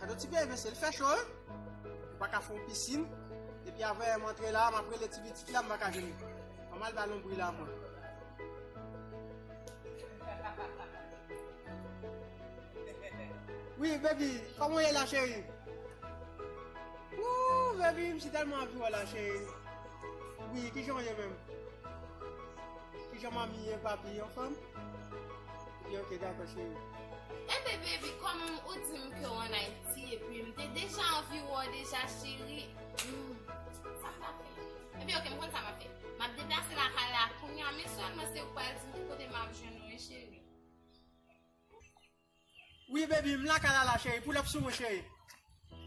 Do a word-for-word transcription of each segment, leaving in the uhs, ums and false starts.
Gade yon ti bebe, se l fè cho, wi. Ou pa ka fè yon pisin. Epi avè m antre la, m ap rele ti pitit la, m pa ka jwenn li. Ann al ba lonbri la, mwen. Wi, baby, kòman w ye la, cheri? Woo, baby, m si tèlman anvi wè w la, cheri. Wi, kijan w ye menm? Kijan manmi ye, papi, anfòm? Wi, ok, dakò, cheri. Enben, baby, kòm ou di m ke w ann Ayiti, epi m te deja anvi wè w deja, cheri, hmm, sa m ta fè? Enben, ok, m konn sa m ap fè. M ap deplase lakay la kounye a, men sèlman se ou k pral di m ki kote m ap jwenn ou, wi, cheri. Wi, baby, m lakay la la, cheri. Pull up sou mwen, cheri.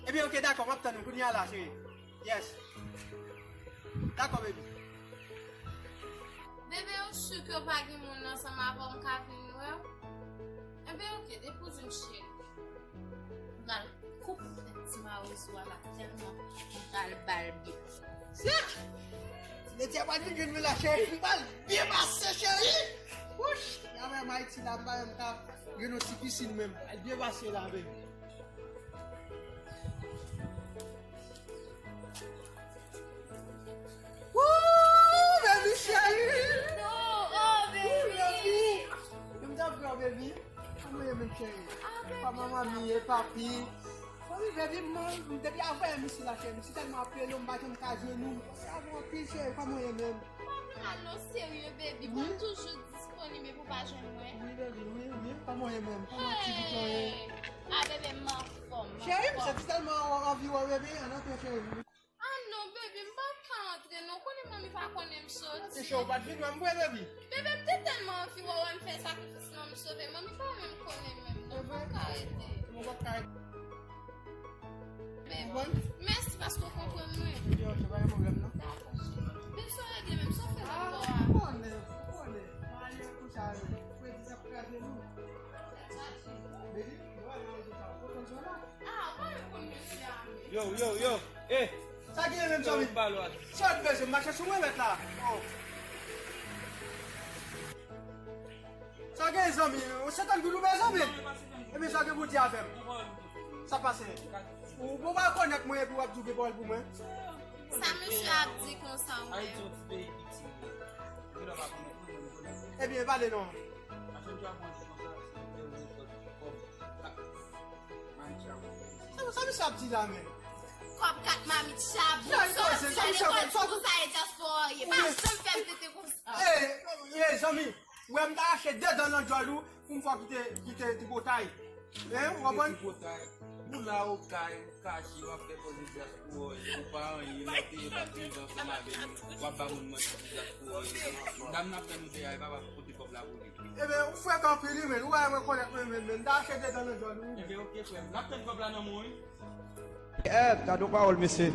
Ebyen, ok, dakò, m ap tann ou kounye a la, cheri. Yes. Dakò, baby. Bebe, ou si ke pa gen moun ansanm avè w, m ka vin wè w? Ebyen, ok, depoze m, cheri. M pral koupe tèt ti mawozo a la, tèlman m pral ba l byen. Sèk! Ti Letya pral vin jwenn mwen la, cheri. M pral byen pase, cheri. Wouch! Avè m Ayiti la, m pa menm ka jwenn yon ti pisin menm. Al byen pase la, baby. Woo, baby cheri. Oh, oh, baby. Woo, baby. Yo, m t ap pran, baby. Kòman w ye menm, cheri? Ah, baby, kòman manmi ye, papi? Wi, baby, m, m, depi avè m isi la, cheri. M si tèlman ap rele w, m pa janm ka jwenn ou. M panse avè w anpil, cheri. Kòman w ye menm? Pa vin al non, serye, baby. Wi. Bon, toujou disponib epi w pa jwenn mwen. Wi, baby, wi, wi. Kòman w ye menm? Kòman aktivite w ye? Hey! Ah, bebe, m anfòm, m anfòm. Cheri, m santi tèlman anvi wè w, baby. Ann antre, cheri. Ah non, baby, m pa ka antre, non. Konnen manmi pa konnen m soti. Ti chè, ou pa t vin wè m vre, baby? Bebe, m te tèlman anvi wè w, m fè sakrifis, non, m sove. Manmi pa menm konnen menm, non. M pa ka rete. Mwen pa ka rete. Bebe, mèsi paske w konprann mwen. Yo, se pa yon pwoblèm, non. Dakò, cheri. Bebe, sa w regle menm, sa w fè la, ah, bò a? Ou konnen, ou konnen. Mwen ale konsa, fredi ap kraze nou. Baby, yo, ale nan rezo sa. Ou konn sa la? Ah, ou pa menm konn mesye a menm. Yo, yo, yo. Eh. Sa gen menm, zanmi? Yo, m ba lòd. Sa w bezwen, m mache sou mwen mèt la. Oh. Sa gen, zanmi? Ou se tann gouloube, zanmi? Ebyen, sa gen pou di avè m? Sa pase? Ou, ou pa konèt mwen epi w ap di w gen pawòl pou mwen? Sa mesye ap di konsa, ou menm? Ayiti yon ti peyi piti. Ebyen, pale non. Sa, sa misye ap di la menm? Kòb kat mamit chabon. Sa, sa, sa, sa, sa, sa, konsa e dyaspora ye. Pa janm fè m tete konsa. Eh, eh, zanmi, ou wè m ta rache de dan nan djòl ou pou m fè w kite, kite tripotay. Hein, ou konprann? Tripotay. Ou la, ou kay, ou kache, w ap fè koze dyaspora ye. Ou pa anyen, ou te ye pa te ansanm avè nou. W ap ba moun manti pou dyaspora ye. Dam nan ap tann ou deyò, e pa pa kote kòb la pou li. Ebyen, ou frekan anpil, wi, men. Ou wè mwen konèt mwen menm, men. M ta rache de dan nan djòl ou, wi. Ebyen, oke, frè m. N ap tann kòb la nan men w, wi. Eh, gade yon pawòl, mesye.